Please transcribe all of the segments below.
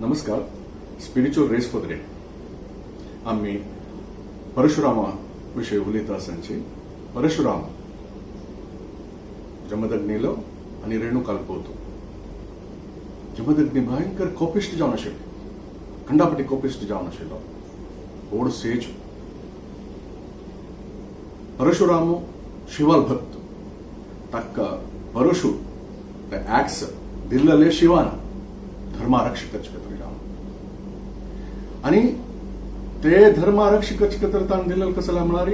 नमस्कार. Spiritual race for the day. आमी परशुरामा विशय उलयता आसांची. परशुराम जमदग्नीलो आनी रेणुकाल पोवतो. जमदग्नी भयंकर कोपिश्ट जावन आशिल्लो, खंडापटी कोपिश्ट जावन आशिल्लो, व्हड सेज. परशुराम शिवाल भक्त. ताका परशु, the axe दिल्लले शिवान, धर्मारक्षक जावन. आणि ते धर्मारक्षक करचे ताणें दिल्लें कसलें म्हळ्यार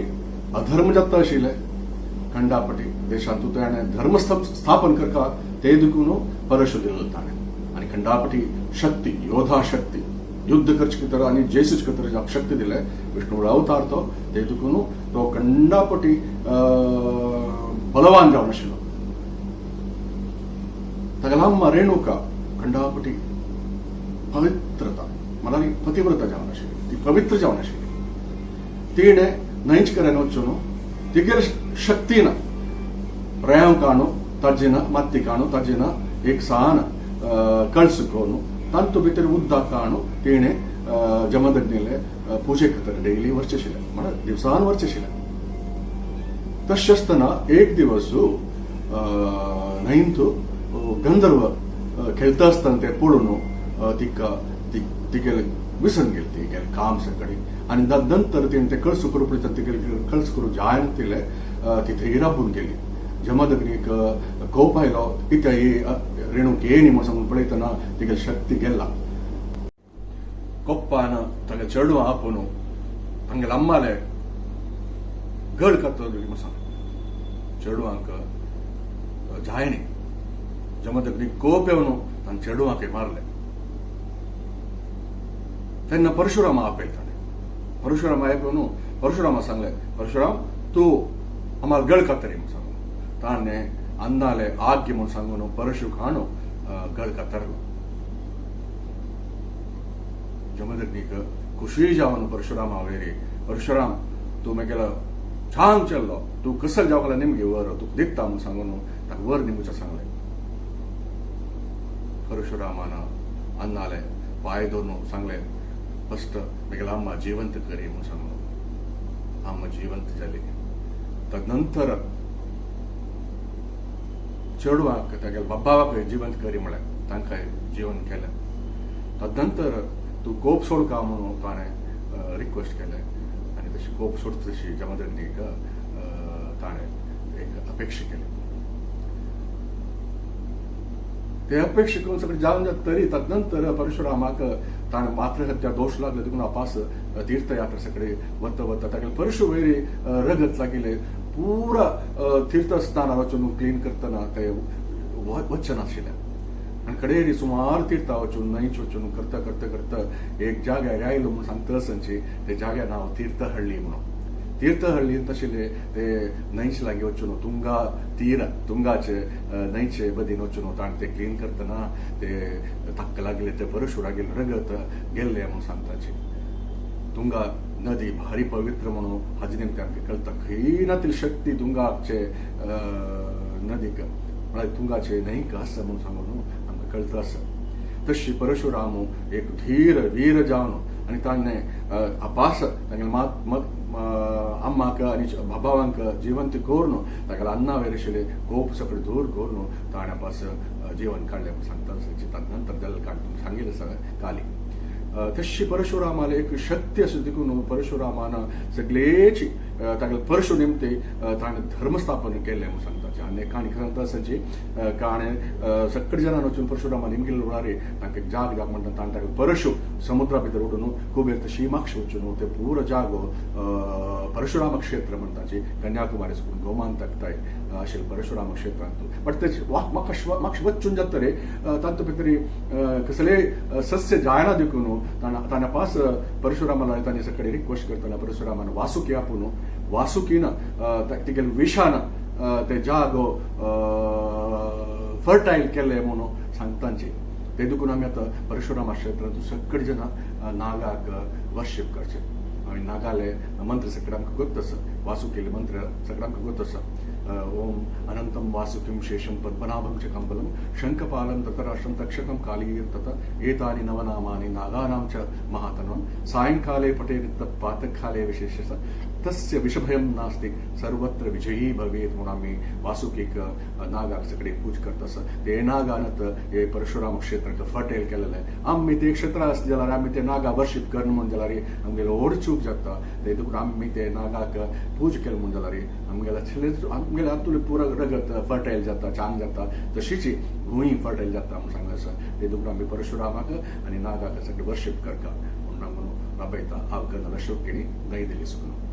अधर्म जाता आशिल्लें खंडापटी देशांत, ताणें धर्म स्थापन करका ते देखून परशु दिल्लो ताणें. आनी खंडापटी शक्ती, योधा शक्ती, युद्ध करचे खातीर आनी जैसूच खातीर शक्ती दिले. विष्णू अवतार तो, ते देखून तो खंडापटी बलवान जावन आशिल्लो. तागेला अम्मा रेणुका खंडापटी पवित्रता, म्हळ्यार पतिव्रता जावन आशिल्ली, ती पवित्र जावन आशिल्ली. तिणें न्हंयच कडेन वचून तिगेर शक्तीन रेंव काणू, ताजिन माती काणू, ताजिन एक सान कळस कोनु, तांतू भितर उदक काणू, तिणें जमदग्नीले पुजे खातीर डेली वरचें आशिल्लें, म्हळ्यार दिवसान वरचें आशिल्लें. तशें आसतना एक दिवस न्हंयंत गंधर्व खेळता आसतना ते पळोवन तिका तिगेले विसरून गेली तिगेलें काम सगळें. आनी नंतर तिणें ते कळस करूं पळयता, तिगेले कळस करूं जायना तिले, ती थंय राबून गेली. जमदग्नीक कोप आयलो, कित्याक ही रेणूक येयनी म्हूण सांगून पळयतना तिगेली शक्ती गेला. कोप्पान तांगे चेडवां आपोवन तांगेले अम्माले गळ करतलो म्हूण सांग. चेडवांक जायनी. जमदग्नी कोप येवन तांचे चेडवांक मारले. तेन्ना परशुरामा आपयले ताणें. परशुराम आयकून परशुरामा सांगले, "परशुराम, तूं आम्हाला गळ कातरी" म्हूण सांगून. ताणें अन्नाले आज्ञ म्हूण सांगून परशु खाणू गळ कातरलो. जमदग्नीक खुशी जावन परशुरामा वेरी, "परशुराम, तूं मेगेलो छान चल्लो, तूं कसल जावं निमगे वर तुका दिता" म्हूण सांगून ताका वर निमुच्या सांगलें. परशुरामान अन्नाले पांय धरून सांगलें, "फस्ट मेगेला अम्मा जिवंत करी" म्हूण सांगून. अम्मा जिवंत जाली. तदनंतर चेडवाक, तागेल्या बाबाक जिवंत करी म्हळें, तांकां जिवन केलें. तदनंतर तूं कोप सोडका म्हणून ताणें रिक्वेस्ट केलें आनी तशी कोप सोडटा तशी जमदग्नीक ताणें एक अपेक्षा केली. ते अपेक्षा करून सगळें जावन जाता तरी तदनंतर परशुरामाक ताणें मातृहत्या दोश लागले देखून अपास तीर्थयात्रा सगळे वता वता तागेले परशु वयर रगत लागिल्लें. पुरा तीर्थस्थानार वचून क्लीन करतना ते वचनाशिल्लें. आनी कडेरी सुमार तीर्था वचून, न्हंयच वचून करता करता करता एक जाग्यार आयलो म्हूण सांगता आसची. ते जाग्यार नांव तीर्थहळ्ळी म्हणून. तीर्थहळ्ळी तशें ते न्हंयचे लागीं वचून, तुंगा तीर, तुंगाचे न्हंयचे बदीन वचून ताणें ते क्लीन करतना ते ताक्का लागले ते परशुरागेले रगत गेल्ले म्हणून सांगताची. तुंगा नदी भारी पवित्र म्हणून हाजे निमतान आमकां कळटा. खंय ना ती शक्ती तुंगाचे नदीक, म्हळ्यार तुंगाचे न्हंयक आसा म्हणून सांगून आमकां कळटा आसा. तशी परशुराम एक धीर वीर जावन आनी ताणें अपास तागेले मात अम्माक आनी बाबावांक जिवंत करून, तागेले अन्ना वयर आशिल्ले कोप सगळें दूर करून ताणें अपास जीवन काडलें म्हूण सांगता. नंतर जाल्लें काणी सांगिल्लें आसा काली. तशी परशुरामाले एक शक्ती आसा देखून परशुरामान सगळेची तागेले परशु निमते ताणें धर्मस्थापन केलें म्हूण सांगता. आनी काणी सांगता आसाची, काणी सगळे जणां वचून परशुरामान निमगिल्ले म्हळ्यार तांकां जाग जाग म्हणटा, ताणें तागेले परशु समुद्रा भितर उडून कुबेर शीमाक्ष वचून ते पुरो जागो परशुराम क्षेत्र म्हणटाची. कन्याकुमारी सुकून गोमांतक ताय आशिल्लें परशुराम क्षेत्रांत. बट ते म्हाका मातशें वचून जाता रे, तातूंत भितर कसलेय सस्य जायना देखून ताणें पास परशुरामाला ताणें सगळे रिक्वेस्ट करतना परशुरामान वासुकी आपून, वासुकीन तिगेले विशान ते जागो फर्टायल केले म्हणून सांगतांची. ते देखून आमी आतां परशुरामा क्षेत्रांत सगळे जाणां नागाक वर्शीप करचे. आमी नागाले मंत्र सगळे आमकां गोत्त आसा, वासुकेले मंत्र सगळे आमकां गोत्त आसा. ओम अनंतम वासुकिं शेषं पद्मनाभं च कंबलं शंखपालं ततराष्ट्रं तक्षकं कालीयं तथा एतानि नवनामानि नागानां च महातन्वं सायंकाले पठेत् प्रातःकाले विशेषतः तस्य विषभयं नास्ति सर्वत्र विजयी भवेत्. म्हणून आमी वासुकीक नागाक सगळे पूज करता आसा. ते नागान हे परशुराम क्षेत्राक फर्टायल केलेलें. आमी ते क्षेत्र आसले जाल्यार आमी ते नागा वर्शीप करना म्हूण जाल्यार आमगेलो व्हड चूक जाता. ते देखून आमी ते नागाक पूज केले म्हूण जाल्यार आमगेल्या आमगेल्या हातूंतलें पुरो रगत फर्टायल जाता, चांग जाता, तशीच भूंय फर्टायल जाता म्हूण सांगलें आसा. ते देखून आमी परशुरामाक आनी नागाक सगळे वर्शीप करता म्हणून राबयता. हांव कर्नल अशोक केणी, नई दिल्ली सुकून.